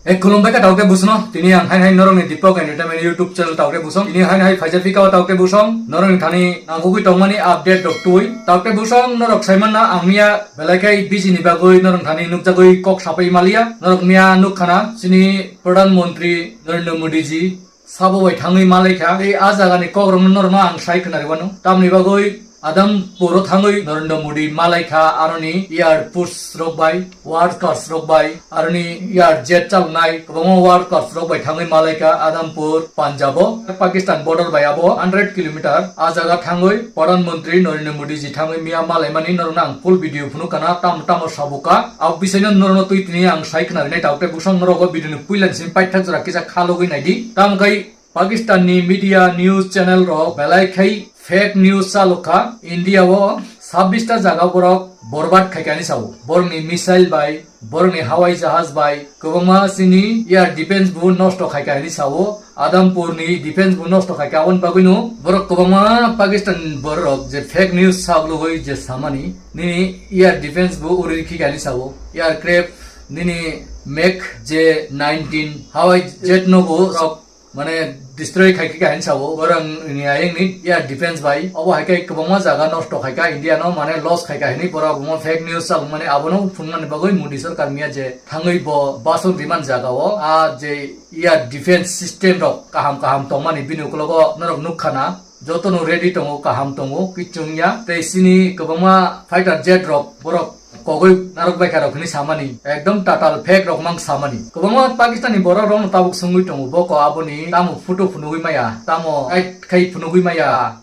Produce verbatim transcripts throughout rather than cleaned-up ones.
Ei, khulumbai kha taukte busno. Tini ang hai hai norokni Deepak Entertainment YouTube channel taukte busong. Tini hai hai phaijak pika o taukte busong. Norokni thani nangkukwi tongmani update rok twi. Taukte busong norok saimanna ang miya belai khai busy ni bagwi norok thani nukjagwi kok sapai maliya. Norok miya nukkhana chini Pradhan Mantri Narendra Modi ji sabo bai thangwi malaikha. Tei a jagani kokrokno norokno ang sai khwnariwano. Tamni bagwi Adampur o thangwi Narendra Modi malaikha, aroni air force rok bai, workers rok bai, aroni air jet chalnai kwbangma workers rok bai thangwi malaikha Adampur, Punjab o, Pakistan border bai abo hundred kilometer. A jaga thangwi Pradhan Mantri Narendra Modi ji thangwi miya malaimani norokno ang full video phunukana, tamo tamo sabuka. Abo bisaino norokno twi tini ang sai khwnarinai, taukte busong norok o video ni puila ni simi paithak jora kisa khalogwi naidi. Tamo khai Pakistan ni media news channel rok belai khai fake news chalukha. India o sabbish ta jaga borok borbat khaikha hinwi sao. Borokni missile bai, borokni hawai jahaj bai, kwbangma chini air defense bo nosto khaikha hinwi sao. Adampur ni defense bo nosto khaikha. Aboni bagwino borok kwbangma Pakistan borok je fake news sablugwi je samani, nini air defense bo uri khikha hinwi sao. Aircraft, nini Mag je nineteen hawai jet no bo rok mane destroy khai khe kahin sao, borok ni ayang ni air defense bai. Obo hai khe kwbangma jaga nosto khai kha India no, mane loss khai kha hinwi borok omo fake news chal mani, abono phunmani bagwi Modi sarkar miya je thangwi bo basuk riman jaga o a je air defense system rok kaham kaham tongmani bini ukologo norok nukkhana. Jotono ready tongo, kaham tongo, kichung ya. Tei chini kwbangma fighter jet rok, borok kogwi narwk baikha rok hinwi samani, ekdom tatal fake rok mang samani. Kwbangma Pakistan ni borok rokno tabuk swngwi tongo, boko aboni tamo photo phunugwi maya, tamo kait khai phunugwi maya.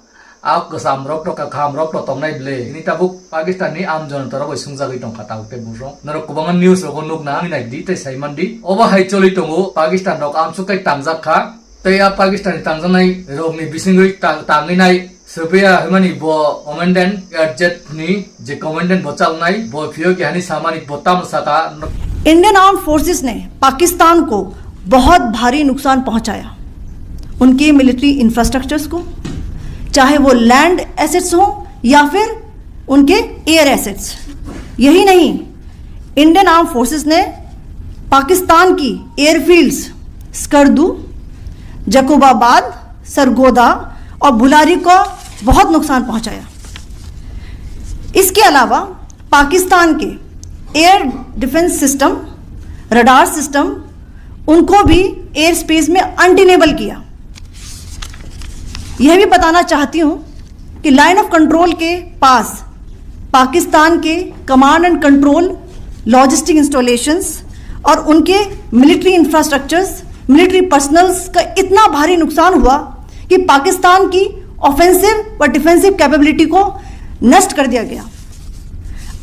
A kwcham rok to, kakham rok to tongnai ble. Ini tabuk Pakistan ni am jonota rok bai swngjagwi tongkha tabuk tei busong. Norok kwbangma news rogo nukna, wngwi naidi tei saimandi. Obo hai choli tongo, Pakistan rok amsuk kai tangjak kha. Tei a Pakistan ni tangjaknai rokni bisingwi ta-, tangwi nai Sophia hwnmani bo commandant, air jet ni je commandant bo chalnai, bo phiyo ki hani samani bo tamo saka. Indian arm forces ने पाकिस्तान को बहुत भारी नुकसान पहुंचाया, उनके military infrastructures को, चाहे वो लैंड एसेट्स हों या फिर उनके एयर एसेट्स। यही नहीं, इंडियन आर्म फोर्सेस ने पाकिस्तान की एयरफील्ड्स स्कर्दू, जकोबाबाद, सरगोदा और बुलारी को बहुत नुकसान पहुंचाया। इसके अलावा पाकिस्तान के air defence system, radar system, उनको भी एयर स्पेस में अनटेनेबल किया। यह भी बताना चाहती हूं कि लाइन ऑफ कंट्रोल के पास पाकिस्तान के command and control, logistic installations और उनके मिलिट्री इंफ्रास्ट्रक्चर्स, मिलिट्री पर्सनल्स का इतना भारी नुकसान हुआ कि पाकिस्तान की ऑफेंसिव व डिफेंसिव कैपेबिलिटी को नष्ट कर दिया गया।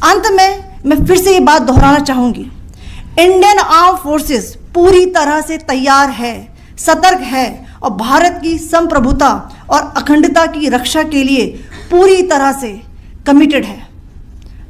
अंत में मैं फिर से ये बात दोहराना चाहूंगी, इंडियन आर्म फोर्सेस पूरी तरह से तैयार है, सतर्क है और भारत की संप्रभुता और अखंडता की रक्षा के लिए पूरी तरह से कमिटेड है।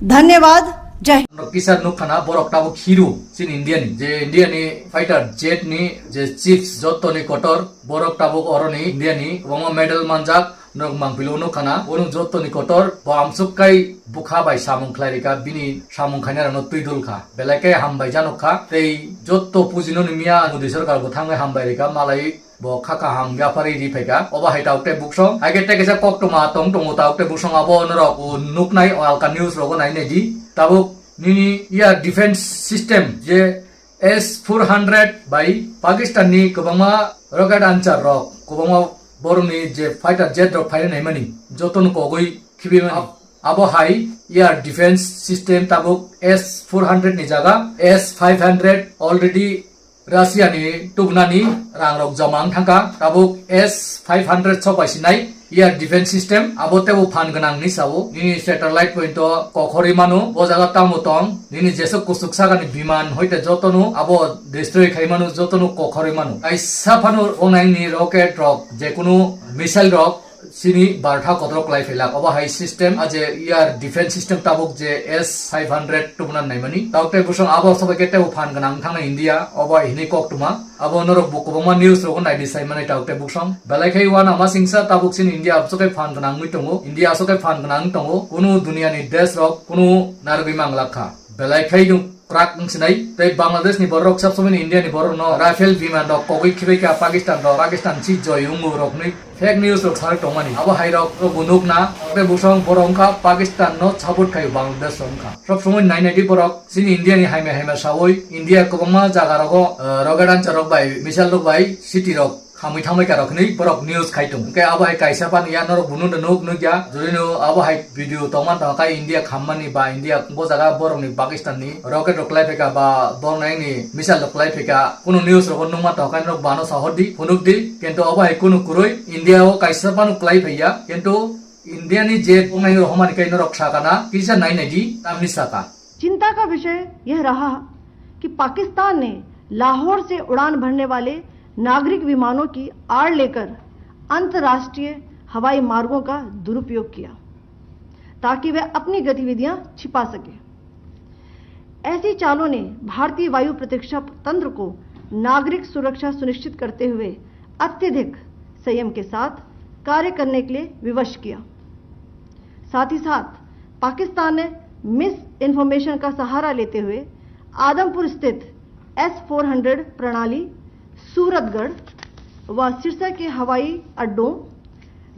धन्यवाद। जय Hind. Kisa nukkhana borok tabuk hero chin India ni, je India ni fighter jet ni je chiefs joto ni kotor borok tabuk oroni India ni kwbangma medal manjak. Norok mangpili o nukha na, bono joto ni kotor, bo amsuk kai bukha bai samung khlai rikha, bini samung khainai rokno twi dul kha. Belai khe hambai janok kha, tei joto puji no ni miya Modi sarkar bo thangwi hambai rikha, malai bo kha kaham yapharwi ri phaikha. Obo hai tauk tei buksong, hai khe tei kaisa koktwma tong tongo tauk tei buksong, abo norok nuknai, o alka news rogo nai nai di. Tabuk nini air defense system je S four hundred bai Pakistan ni kwbangma rocket launcher rok, kwbangma borokni je fighter jet rok phaina naimani, jotono kogwi khibimani. Abo hai air defense system tabuk S four hundred ni jaga S five hundred already Russia ni tubunani rang rok joma wng thangkha. Tabuk S five hundred sok bai sinai air defense system, abo teibo phan gwnang ni sao. Nini satellite point o kokhorwi mano, bo jaga tamo tong, nini jesuk kusuk sakani biman hoite jotono abo destroy khai mano, jotono kokhorwi mano. Kaisa phano onai ni rocket rok, jekunu missile rok chini bartha kotor klai phailak. Obo hai system, a je air defense system tabuk je S five hundred tubuna naimani. Tabuk tei bwswng abo sobai khe teibo phan gwnang thangna India, obo hai hinwi koktwma. Abo norok bo kwbangma news rogo naidi sai manai tabuk tei buksong. Belai khai uanama singsa tabuk chini India aswk khai phan gwnang wngwi tongo. India aswk khai phan gwnang wngwi tongo. Kunu duniani desh rok kunu narwgwi manglak kha. Belai khai nw Prak wng sinai. Tei Bangladesh ni borok sab somoi ni India ni borok no Rafale biman rok kogwi khibai kha Pakistan rok, Pakistan si joy wngo rok hinwi fake news rok sarak tongmani. Abo hai rok rok bo nuk na, tei busong borok wngkha Pakistan no support khai Bangladesh rok wngkha. Sab somoi nai nai di borok chini India ni haimya haimya sawi India kwbangma jaga rogo, eh, rocket launcher rok bai, missile rok bai city rok khamwi thangbai kha rok hinwi borok news khai tongo. Hwnkhe abo hai kaisa phano ya norok bunu no nuk nukya. Jodi no abo hai video tongman tongkha India khammani ba India bo jaga borok ni Pakistan ni rocket rok klai phaikha ba borok ni missile rok klai phaikha. Kunu news rogo nukma tongkha norok bano sahor di, phunuk di. Kintu abo hai kunu kwrwi India o kaisa phano klai phaiya. Kintu India ni je tongnai rohormani kai norok sakana kisa nai nai di tamni saka. चिंता का विषय यह रहा कि पाकिस्तान ने लाहौर से उड़ान भरने वाले नागरिक विमानों की आड़ लेकर अंतर्राष्ट्रीय हवाई मार्गों का दुरुपयोग किया, ताकि वह अपनी गतिविधियां छिपा सके। ऐसी चालों ने भारतीय वायु प्रतिरक्षा तंत्र को नागरिक सुरक्षा सुनिश्चित करते हुए अत्यधिक संयम के साथ कार्य करने के लिए विवश किया। साथ ही साथ पाकिस्तान ने मिस इन्फॉर्मेशन का सहारा लेते हुए आदमपुर स्थित एस फोर हंड्रेड प्रणाली, सूरतगढ़ व सिरसा के हवाई अड्डों,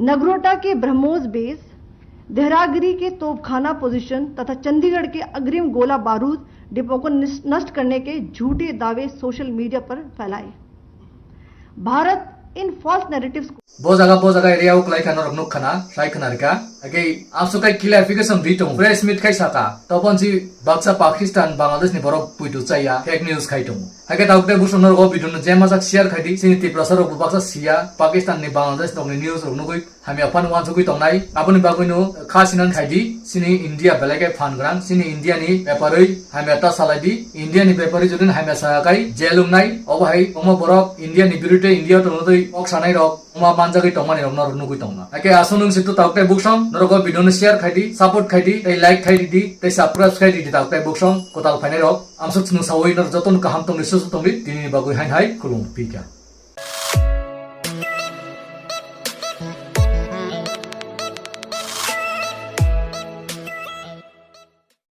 नगरोटा के ब्रह्मोस बेस, देहरागिरी के तोपखाना पोजीशन तथा चंडीगढ़ के अग्रिम गोला बारूद डिपो को निस-, नष्ट करने के झूठे दावे सोशल मीडिया पर फैलाए। भारत इन फॉल्स नैरेटिव्स को Bo jaga, bo jaga area o klai kha norok nuk khana, sai khna rikha. Age aswk kai clarification di tongo. Press meet khai saka. Tobon si baksa Pakistan, Bangladesh ni borok puitu chaya, fake news khai tongo. Hake tabuk tei busong norok o video no je majak share khai di. Sini Tiprasa rok bo baksa siya, Pakistan ni Bangladesh rok ni news rok nugui hamya phan wansugui tongnai. Aboni bagwi no kha sinan khai di. Sini India belai khe phan grang. Sini India ni beparwi hamya ta salai di. India ni beparwi jodi hamya sa kai jail wngnai. Obo hai omo borok India ni birude India tongno tei kok sanai rok. Wngma manjagwi tongmani rok norok nugui tongna. Hake aswk nwng si tu tabuk tei buksong norok o video no share khai di, support khai di, tei like khai di, tei subscribe khai di, di tabuk tei buksong kwtal phainai rok. Amsuk swnung sawi norok jotono kaham tongdi, susu tongdi, tini ni bagwi hain hai khulum pika.